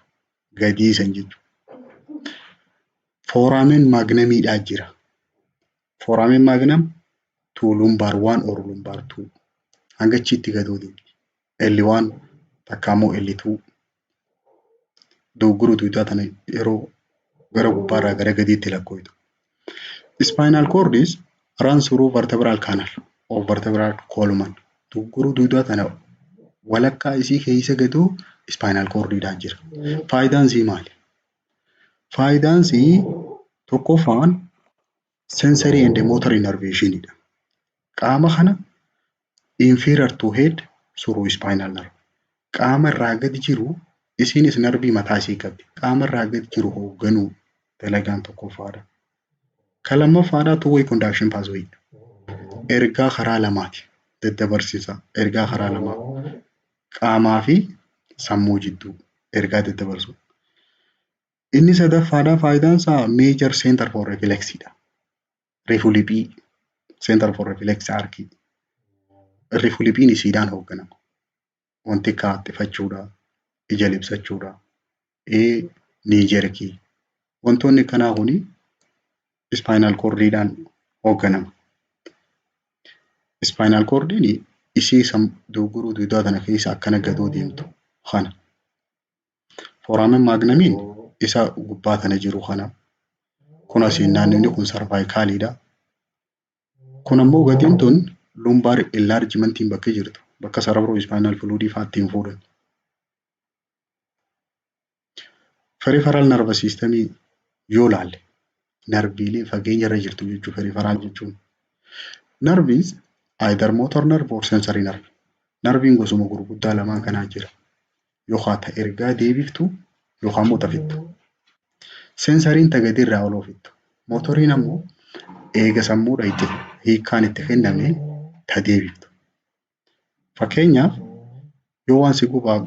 gadiisan jechuudha. Foramen magnumiidhaa jira. Foramen magnum to lumbar one or lumbar two hanga achitti gadoo deemti. L1 takka immoo L2 dogoggoruu dugdaa tana yeroo gara gubbaarraa gara gadiitti lakkooftu. Spinal cord is runs through vertebral canal of vertebral column. Dogoggoruu dugdaa tana walakkaa isii keessa gadoo spinal cordiidhaan jira. Faayidaan isii maali? Faayidaan isii tokkoffaan sensory and motor innervation dha. Qaama kana inferior to head through spinal nerve. Qaama irraa gadi jiru isiinis narbii mataa isii qabdi. Qaama irraa gadi jiru hoogganuu dalagaan tokkoffaadha. Kan lammaffaadhaa two way conduction pathway. Ergaa karaa lamaati daddabarsisa. Ergaa karaa lamaa qaamaa fi sammuu jidduu ergaa daddabarsu. Inni sadaffaadhaa faayidaan isaa major center for reflex dha. Reflexii center for reflex arc. Reflexiin isiidhaan hoogganama. Wanti akka haxxifachuudha, ija libsachuudha, knee jerkii. Wantoonni akkanaa kuni spinal cordiidhaan hoogganama. Spinal cordiin isii dogoggoruu dugdaa tana keessa akkana gadoo deemtu kana. Foramen magnumiin isa gubbaa tana jiru kana. Kun asiin naannonni kun cervicaliidha. Kun ammoo gatiin tun lumbar enlargementiin bakka jirtu bakka cerebrospinal fluidii fa'aa ittiin fuudhan. Peripheral nervous systemii yoo laalle narviilee fageenya irra jirtu jechuudha peripheral jechuun. Nerve is either motor nerve or sensory nerve. Narviin gosuma gurguddaa lamaan kanaa jira. Yookaan ta ergaa deebiftu yookaan immoo ta fittu. Sensoryn ta gadirraa ol oofittu. Motoriin ammoo eega sammuudha itti hiikkaan itti kenname ta deebiftu. Fakkeenyaaf yoo waan si gubaa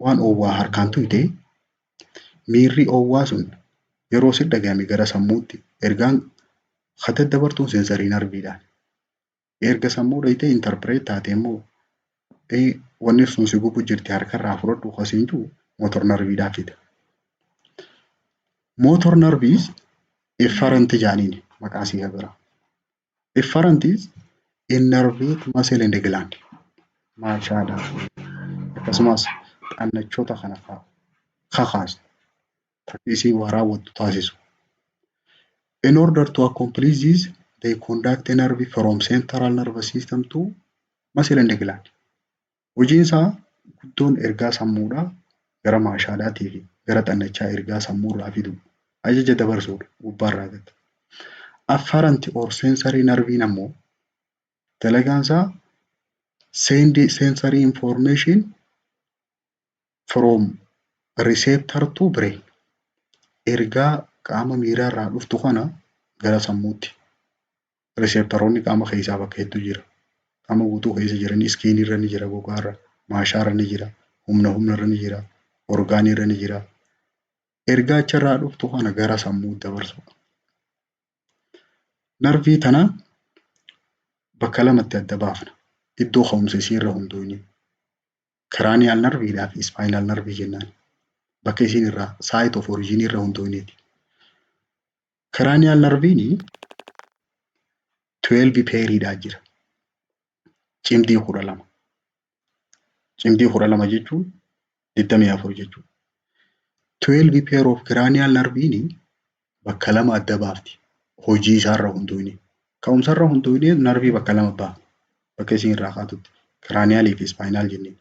waan oowwaa harkaan tuyte miirri oowwaa sun yeroo si dhagahame gara sammuutti ergaan ka daddabartuun sensory nerviidhaan. Erga sammuu dhayitee interpret taate immoo wanni sun si gubu jirti harkarraa fudhadhu kasiin jiru motor nerviidhaan fida. Motor nerve is efferent jaaniin maqaa isii bira. Efferent is innervate muscle and gland. Maashaadha. Akkasumas xannachoota kana kakaasu. Takka isiin waa raawwattu taasisu. In order to accomplish this, they conduct nerve from central nervous system to muscle and gland. Hojiin isaa guddoon ergaa sammuudhaa gara maashaadhaatii fi gara xannachaa ergaa sammuurraa fidu ajaja dabarsuudha gubbaarraa gadi. Afferent or sensory nerviin ammoo dalagaan isaa send sensory information from receptor to brain. Ergaa qaama miiraarraa dhuftu kana gara sammuutti. Receptoroonni qaama keessaa bakka hedduu jira. Qaama guutuu keessa jiran skinirra ni jira, gogaarra, maashaarra ni jira, humna humnarra ni jira, organiirra ni jira. Ergaa achirraa dhuftu kana gara sammuutti dabarsudha. Narvii tana bakka lamatti adda baafna. Iddoo ka'umsa isii irra hundoofnee. Cranial nerviidhaa fi spinal nervii jennaan. Bakka isiin irraa site of origin irra hundoofneeti. Cranial nerviin 12 pairiidhaa jira. Cimdii 12. Cimdii 12 jechuun 24 jechuudha. 12 pair of cranial nerviin bakka lama adda baafti. Hojii isaarra hundoofnee. Ka'umsarra hundoofnee narvii bakka lama baafna. Bakka isiin irraa kaatutti. Cranialii fi spinal jenneen.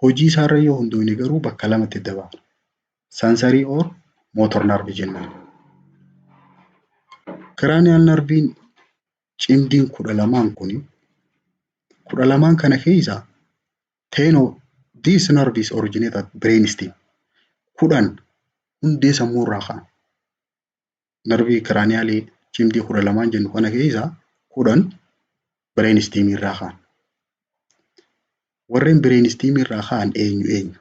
Hojii isaarra yoo hundoofne garuu bakka lamatti adda baafna. Sensory or motor nerve jennaan. Cranial nerviin cimdiin 12n kuni 12n kana keessa 10 of these nerves originate at brain stem. 10 hundee sammuu irraa ka'an. Narvii cranialii cimdii 12n jennu kana keessa 10 brain stem irraa ka'an. Warreen brain stem irraa ka'an eenyu eenyu?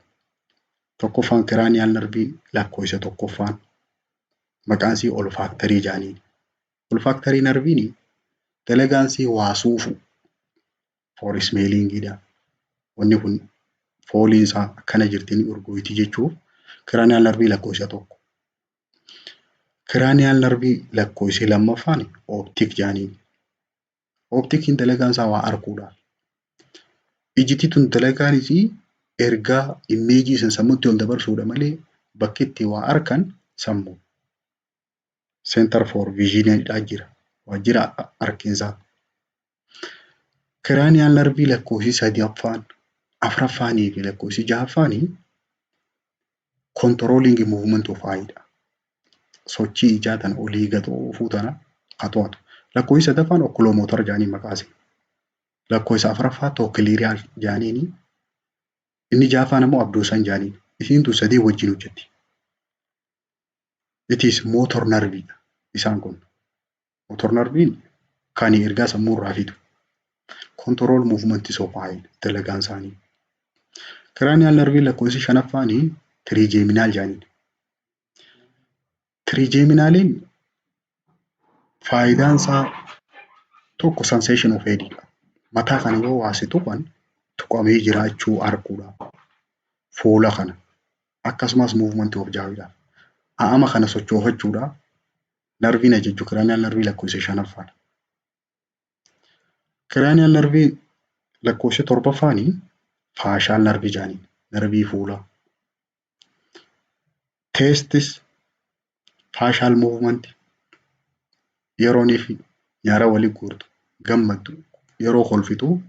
Tokkoffaan cranial nervii lakkoofsa tokkoffaan maqaan isii olfactory jedhaniin. Olfactory nerviin dalagaan isii waa suufu, for smellingiidha. Wanni kun fooliin isaa akkana jirti, ni urgoofti jechuuf cranial nervii lakkoofsa 1. Cranial nervii lakkoofsi lammaffaan optic jedhaniin. Opticiin dalagaan isaa waa arguudha. Ijiti tun dalagaan isii ergaa imageii san sammuutti ol dabarsuudha malee bakki itti waa argan sammuu. Center for vision jira. Waajjira arkiinsaa. Cranial nervii lakkoofsi sadaffaan, afuraffaanii fi lakkoofsi jahaffaanii controlling movement of eye dha. Sochii ijaa tana olii gad oofuu tana ka to'atu. Lakkoofsi sadaffaan oculomotor jedhanii maqaa isii. Lakkoofsa afuraffaa trochlear jedhaniini. Inni jahaffaan immoo abducens jedhaniin. Isiin tun sadii wajjin hojjetti. It is motor nerve isaan kun. Motor nerviin kan ergaa sammuu irraa fidu. Control movement of eye dalagaan isaanii. Cranial nervii lakkoofsi shanaffaanii trigeminal jedhaniin. Trigeminaliin faayidaan isaa tokko sensation of head dha. Mataa kana yoo waa si tuqan tuqamee jiraachuu arguudha. Fuula kana akkasumas movement of jaw dha. Qaama kana sochoofachuudha. Nerviin ajajju cranial nervii lakkoofsa shanaffaadha. Cranial nervii lakkoofsa torbaffaanii facial nervii jedhaniin, nervii fuulaa. Tastes, facial movement, yeroonii fi nyaara walii guurtu, gammaddu, yeroo kolfitu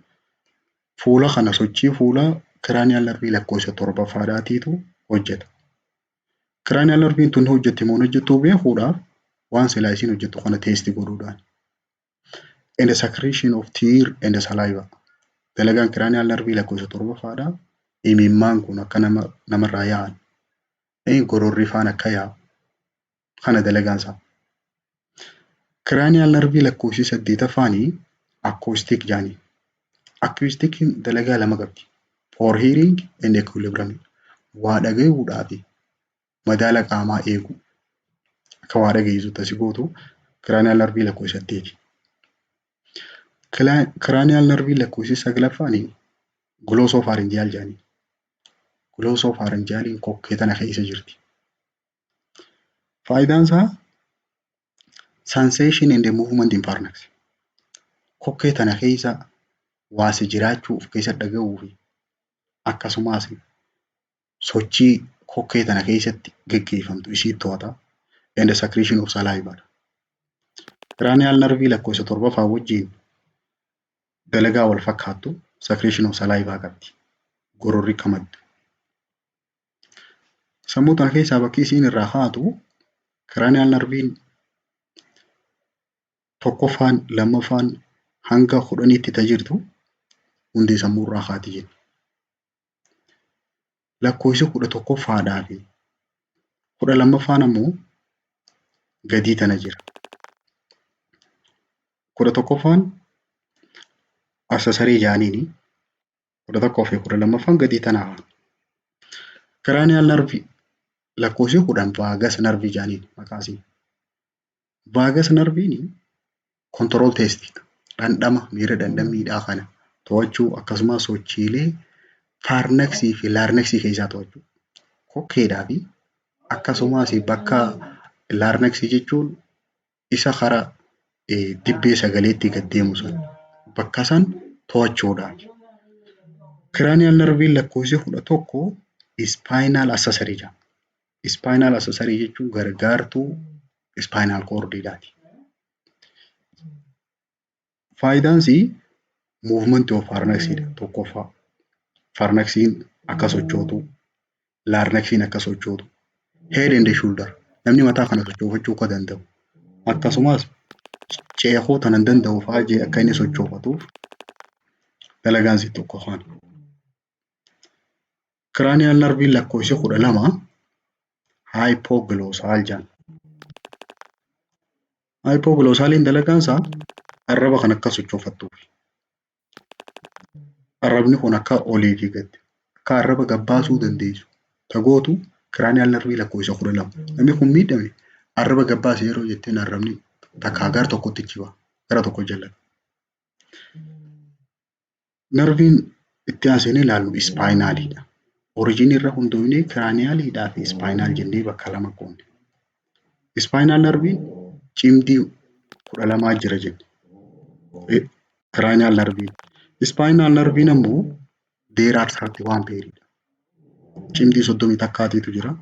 fuula kana, sochii fuulaa cranial nervii lakkoofsa torbaffaadhaatiitu hojjeta. Cranial nerviin tun hojjetti moo hin hojjettuu beekuudhaaf waan silaa isiin hojjettu kana test godhuudhaan. And the secretion of tear and saliva. Dalagaan cranial nervii lakkoofsa torbaffaadhaa imimmaan kun akka nama namarraa yaa'an, gororri faan akka yaa'u kana dalagaan isaa. Cranial nervii lakkoofsi saddeetaffaanii acoustic jedhanii. Acousticiin dalagaa lama qabdi. For hearing and equilibrium. Waa dhagahuudhaa fi madaala qaamaa eeguu. Akka waa dhageessu tasi gootu cranial nervii lakkoofsa 8. Cranial nervii lakkoofsi saglaffaanii glossopharyngeal jedhanii. Glossopharyngealiin kokkee tana keessa jirti. Faayidaan isaa sensation and movement in pharynx. Kokkee tana keessa waa si jiraachuu of keessa dhagahuu fi akkasumas sochii kokkee tana keessatti geggeeffamtu isii to'ata. And the secretion of saliva. Cranial nervii lakkoofsa torbaffaa wajjin dalagaa wal fakkaattu secretion of saliva qabdi. Gororri akka maddu. Sammuu tana keessaa bakki isiin irraa haatu cranial nerviin tokkoffaan, lammaffaan hanga 10tti ta jirtu hundi sammuu irraa haati jenna. Lakkoofsi 11ffaadhaa fi 12ffaan ammoo gadii tana jira. 11ffaan accessory jedhaniini, 11 fi 12ffaan gadii tana hafa. Cranial nerve lakkoofsi 10 vagus nerve jedhaniin maqaa isii. Vagus nerviin control taste, dhandhama, miira dhandhammiidhaa kana to'achuu, akkasumas sochiilee pharynxii fi larynxii keessaa to'achuu. Kokkeedhaa fi akkasumas bakka larynxii jechuun isa karaa dibbee sagaleetti gad deemu sun bakka san to'achuudhaaf. Cranial nerviin lakkoofsi 11 spinal accessory jedhama. Spinal accessory jechuun gargaartuu spinal cordiidhaati. Faayidaan isii movement of pharynxiidha tokkoffaa. Pharynxiin akka sochootu, larynxiin akka sochootu, head and shoulder, namni mataa kana sochoofachuu akka danda'u, akkasumas ceekuu tana hin danda'u fa'aa jee akka inni sochoofatuuf dalagaan isii tokko kana. Cranial nerviin lakkoofsi 12 hypoglossal jedhama. Hypoglossaliin dalagaan isaa arraba kana akka sochoofattuuf. Arrabni kun akka olii fi gadi akka arraba gad baasuu dandeessu ta gootu cranial nervii lakkoofsa 12. Namni kun miidhame arraba gad baasi yeroo jetteen arrabni Takkaa gara tokkotti jiba. Gara tokko jallata. Nerviin itti aansinee ilaallu spinaliidha. Originii irra hundoofnee cranialiidhaa fi spinal jennee bakka lama qoodne. Spinal nerviin cimdii 12 jira jenne. Cranial nerviin. Spinal nerviin ammoo there are 31 pairiidha. Cimdii 31tu jira.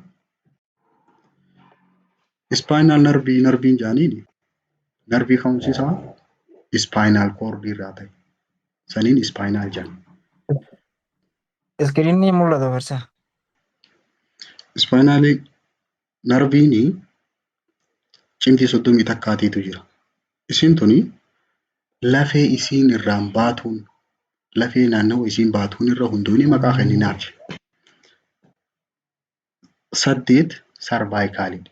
Spinal nervii nerviin jaaniin nervii ka'umsi isaa spinal cord irraa ta'e. Saniin spinal jedhama. Screenii mul'ata barsiisa. Spinal nerviin cimdii 31tu jira. Isin tuni lafee isiin irraan baatuun, lafee naannawa isiin baatuun irra hundoofnee maqaa kenninaaf. Saddeet cervicaliidha.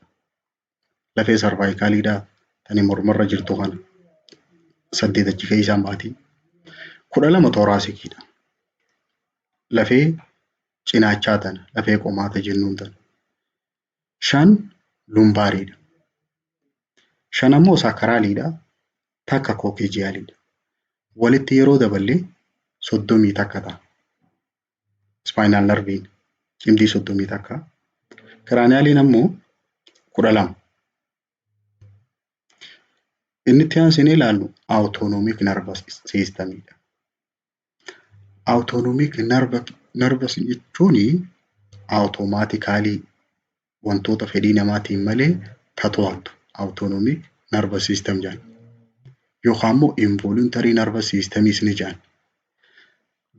Lafee cervicaliidhaa tani mormarra jirtu kana saddeet achi keessaan baati. 12 thoraciciidha. Lafee cinaachaa tana, lafee qomaata jennuun tana. Shan lumbariidha. Shan ammoo sacraliidha. Takka coccygealiidha. Walitti yeroo daballee 31 ta'a. Spinal nerviin cimdii 31. Cranialiin ammoo 12. Inni itti aansinee ilaallu autonomic nervous systemiidha. Autonomic nervous jechuun automatically wantoota fedhii namaatiin malee to'attu autonomic nervous system jedhama. Yookaan immoo involuntary nervous systemis ni jedhama.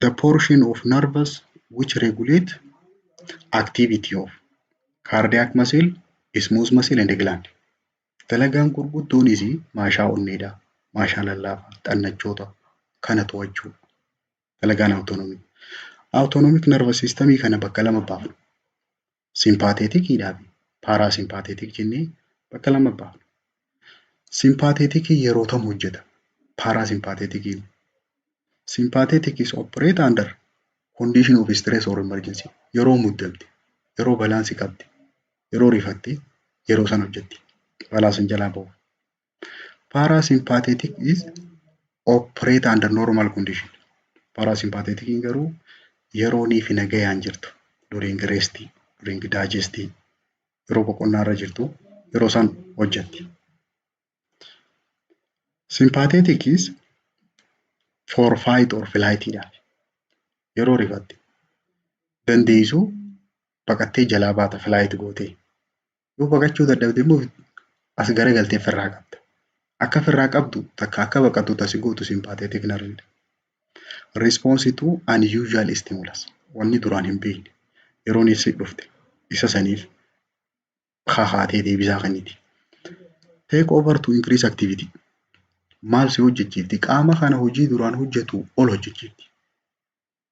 The portion of nervous which regulate activity of cardiac muscle, smooth muscle and gland. Dalagaan gurguddoonis maashaa onneedha, maashaa lallaafaa, xannachoota kana to'achuu. Dalagaan autonomic. Autonomic nervous systemii kana bakka lama baafna. Sympatheticiidhaa fi parasympathetic jennee bakka lama baafna. Sympatheticiin yeroo tam hojjeta? Parasympatheticiin. Sympathetic is operate under condition of stress or emergency. Yeroo muddamte, yeroo balaan si qabde, yeroo rifatte, yeroo san hojjetti. Balaa san jalaa bahuuf. Parasympathetic is operate under normal condition. Parasympatheticiin garuu yeroo fi nagayaan jirtu, during rest, during digest, yeroo boqonnaa irra jirtu, yeroo san hojjetti. Sympathetic is for fight or flight dha. Yeroo rifatte dandeessu baqattee jalaa baata, flight gootee. Yoo baqachuu dadhabde immoo as garagaltee ofirraa qabda. Akka ofirraa qabdu takka akka baqattu tasi gootu sympathetic nerve dha. Response to unusual stimulus, wanni duraan hin beekne yeroon si dhufte isa saniif kakaatee deebisaa kenniti. Take over to increase activity. Maal si hojjechiifti? Qaama kana hojii duraan hojjetu ol hojjechiifti.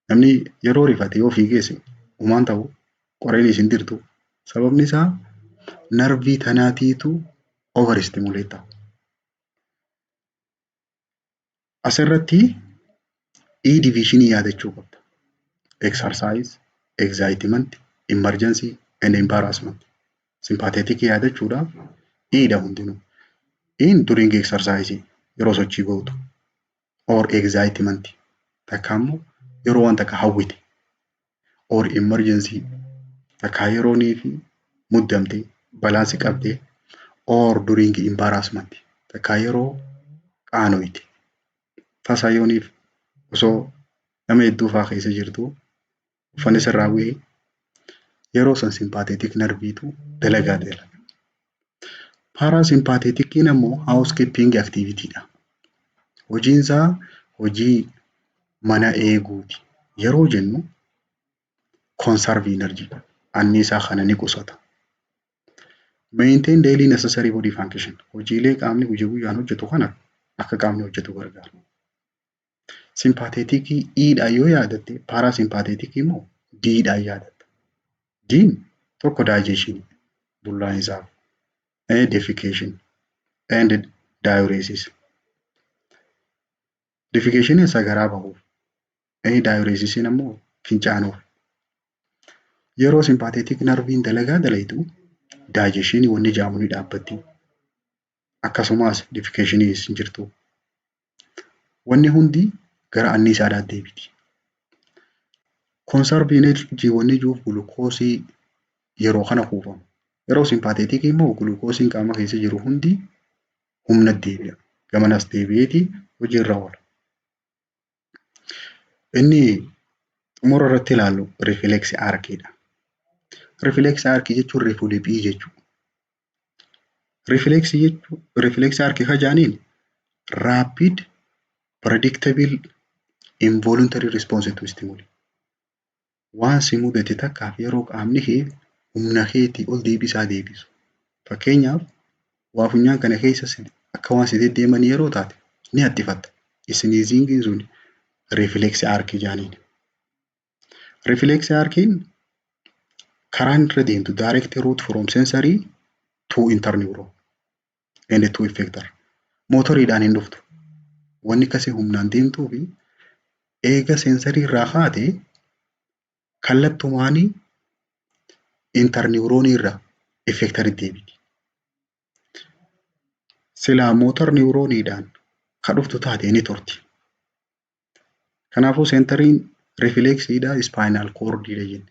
Namni yeroo rifate yoo fiigeesse homaan ta'u, qoreen isin dirtu. Sababni isaa nervii tanaatiitu over stimulate ta'a. Asirratti E divisionii yaadachuu qabda. Exercise, excitement, emergency and embarrassment. Sympathetic yaadachuudhaaf E dha hundinuu. E'n during exercise, yeroo sochii gootu, or excitement, takka immoo yeroo waan takka hawwite, or emergency, takka yeroonii fi muddamte balaan si qabde, or during embarrassment, takka yeroo qaanoyte, tasa yooniif osoo nama hedduu faa keessa jirtu uffanni sirraa bu'ee, yeroo san sympathetic nerviitu dalagaa dalaga. Parasympatheticiin ammoo housekeeping activity dha. Hojiin isaa hojii mana eeguuti. Yeroo jennu conserve energy, anniisaa kana ni qusata. Maintain daily necessary body function, hojiilee qaamni guyyaa guyyaan hojjetu kana akka qaamni hojjetu gargaara. Sympatheticii E dhaan yoo yaadatte, parasympatheticii immoo D dhaan yaadatta. D'n tokko digestion, bullaa'insaaf, defecation and diuresis. Defecation sagaraa bahuuf, diuresisiin ammoo fincaanuuf. Yeroo sympathetic nerviin dalagaa dalaytu digestionii wanni jedhamu ni dhaabbatti. Akkasumas defecationiis hin jirtu. Wanni hundi gara anniisaadhaatti deebiti. Conserve energy wanni jiruuf gulukoosii yeroo kana kuufamu. Yeroo sympatheticii immoo gulukoosiin qaama keessa jiru hundi humna deebi'a. Gamanas deebi'eeti hojiirra oola. Inni xumura irratti ilaallu reflex arciidha. Reflex arcii jechuun reefu jechuudha. Reflexii jechuun reflex arcii ka jedhaniin rapid, predictable, involuntary response to stimuli. Waan si mudate takkaaf yeroo qaamni kee humna keetii ol deebisaa deebisu. Fakkeenyaaf, waa funyaan kana keessa akka waan si deddeemanii yeroo taate ni haxxifatta. Sneezingiin sun reflex arcii jedhaniin. Reflex arciin karaan irra deemtu direct route from sensory to interneuron and to effector. Motoriidhaan hin dhuftu. Wanni akkasii humnaan deemtuu fi eega sensory irraa kaate kallattumaanii interneuronii irraa effectoritti deebiti. Silaa motor neuroniidhaan ka dhuftu taate ni turti. Kanaafuu centeriin reflexiidhaa spinal cordiidha jenna.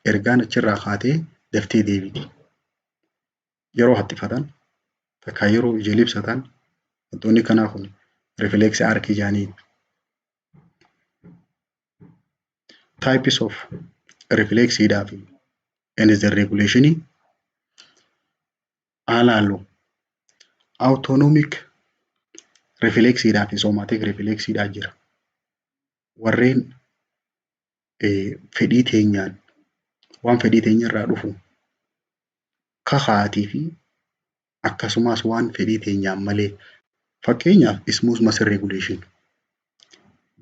Ergaan achirraa kaatee daftee deebiti. Yeroo haxxifatan takkaa yeroo ija libsatan, wantoonni kanaa kun reflex arcii jedhaniin. Types of reflexiidhaa fi and the regulation haa laallu. Autonomic reflexiidhaa fi somatic reflexiidhaa jira. Warreen fedhii teenyaan, waan fedhii teenya irraa dhufu kakaatii fi akkasumas waan fedhii teenyaan malee, fakkeenyaaf smooth muscle regulation,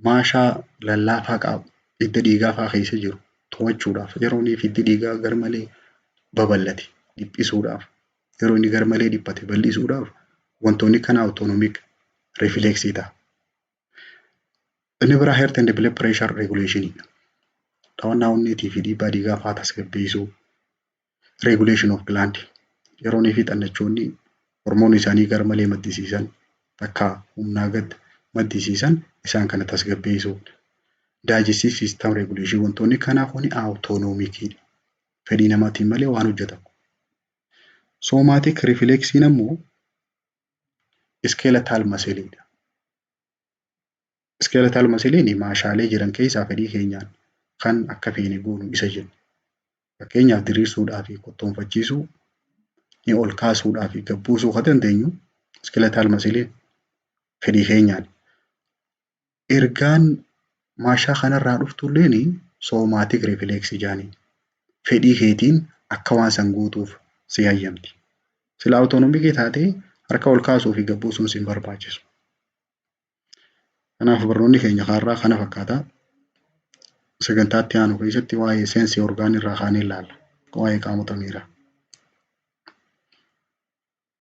maashaa lallaafaa qabu hidda dhiigaa fa'aa keessa jiru to'achuudhaaf, yeroo inni hiddi dhiigaa garmalee babal'ate dhiphisuudhaaf, yeroo inni garmalee dhiphate bal'isuudhaaf, wantoonni kana autonomic reflexii ta'a. Inni biraa heart and blood pressure regulation, to'annaa onneetii fi dhiibbaa dhiigaa fa'aa tasgabbeessuu. Regulation of gland, yeroo inni fi xannachoonni hormoonii isaanii garmalee maddisiisan takka humnaa gad maddisiisan isaan kana tasgabbeessuu. Digestive system regulation, wantoonni kanaa kuni autonomiciidha. Fedhii namaatiin malee waan hojjetamu. Somatic reflexiin ammoo skeletal muscleiidha. Skeletal muscleiin maashaalee jiran keessaa fedhii keenyaan kan akka feene goonu isa jenna. Fakkeenyaaf, diriirsuudhaa fi kottoonfachiisuu, ni ol kaasuudhaa fi gad buusuu kan dandeenyu skeletal muscleiin fedhii keenyaan. Ergaan maashaa kanarraa dhuftulleen somatic reflexii jedhaniin. Fedhii keetiin akka waan san guutuuf si hayyamti. Sila autonomicii taatee harka ol kaasuu fi gad buusuun si hin barbaachisu. Kanaaf barnoonni keenya har'aa kana fakkaata. Sagantaa itti aanu keessatti waa'ee sense organ irraa kaanee ilaalla. Waa'ee qaamota miiraa.